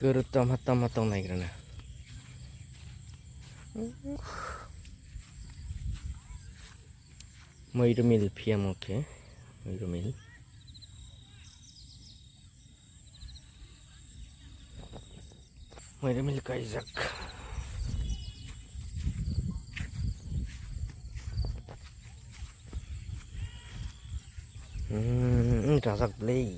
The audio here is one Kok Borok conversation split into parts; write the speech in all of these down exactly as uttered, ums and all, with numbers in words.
Guru tama tama tong nai grana. Muirumil phiya mo khe. Muirumil. Muirumil kaijak. Hmm, rajak blei.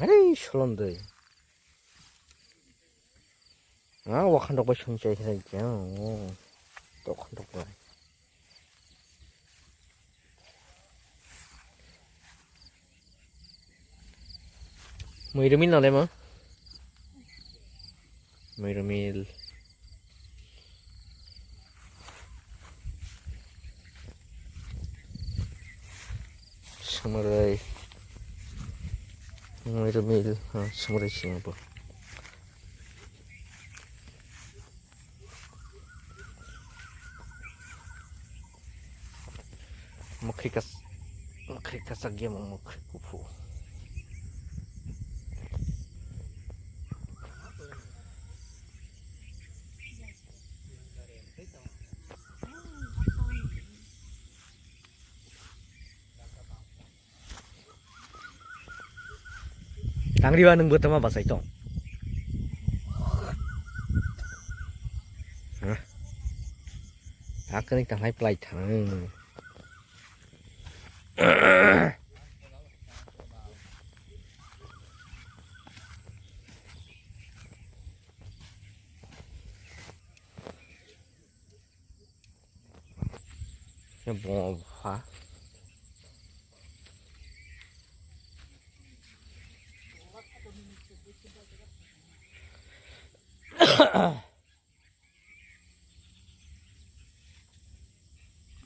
Hei, solon dei. Ah, wakhan rok bai song chai khai khe, oh, tokhan rok bai. Muirumil no le mo? Muirumil. Sumrai. Muirumil, ha, sumrai singbo. Mwkhwi kas-, mwkhwi kasak ya, mwkhwi kuphur. Tangriba nwngbo tama bachai tong. Hah? Akani tanglai plai thang. Khe bo pha.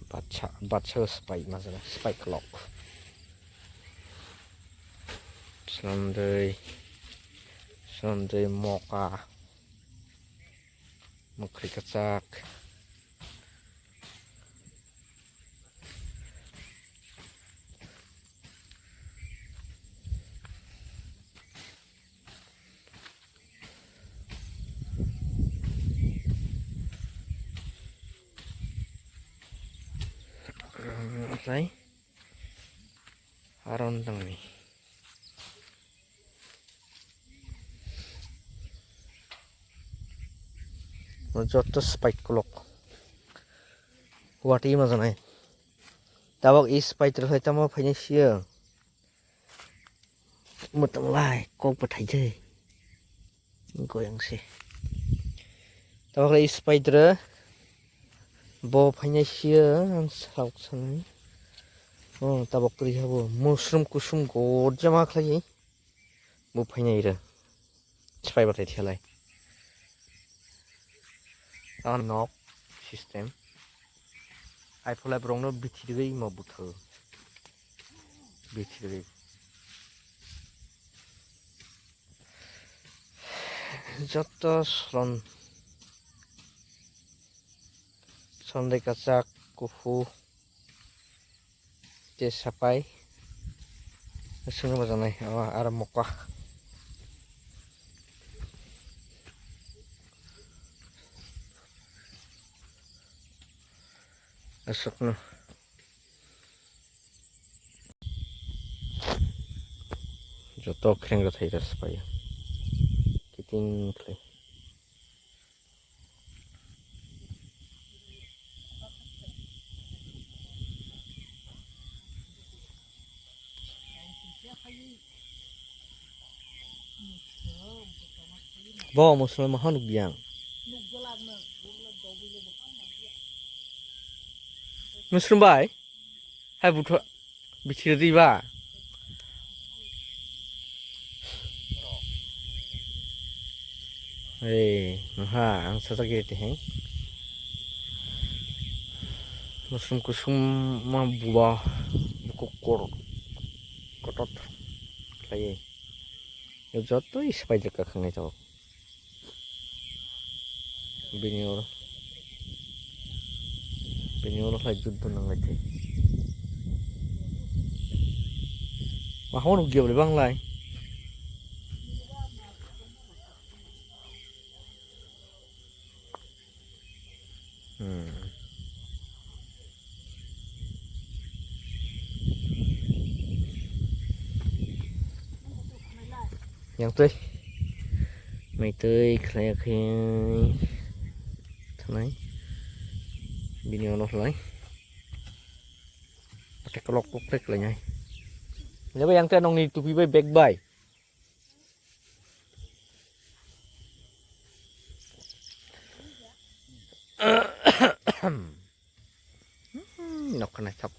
Batsa, batsa spike masala, spike lock. Swnamdwi, swnamdwi moka. Mwkhwi kwchak. Omo khlai aro wng tongni. Joto spike kolok. Watwi ma janai. Tabok i spike rwlai tamo phainai sio. Mwtang lai kok bwthai jai. Goyang se. Tabok lai i spike rw. Bo phainai sio ang salok sanai. Oh, tabok kwrwi habo. Mushroom kusum gorjama khlai. Bo phainai rw. Chwrai bathai thia lai. Tamo nok system. Ai phulai borokno bithi rwgwi ma butho. Bithi rwgwi. Joto slon. Sondai kachak, kuhu. Tei sapai. Swngo bajaknai, o, aro moka. Aswkno. Joto khreng rwthai rw sapai. Kiting khlai. Bo Muslim maha nukya. Muslim bai. Hai buthu bithi rwdi ba. Ei, ha, ang sajak ye tiheng. Mushroom kusum ma buwa buku kor kotot khlaiwi. Joto i spider kakhwng nai tabok. Bini oro, bini oro khlai juddo nanglai thai. Mahon ugi bole bang lai. Hmm. Yang tui. Mai tui khlai khe. Thanai. Bini ono khlai. Pakai kelok kelok kelai nyai. Ini yang teh nong ni tupi bai bag bai. Nok kena chok.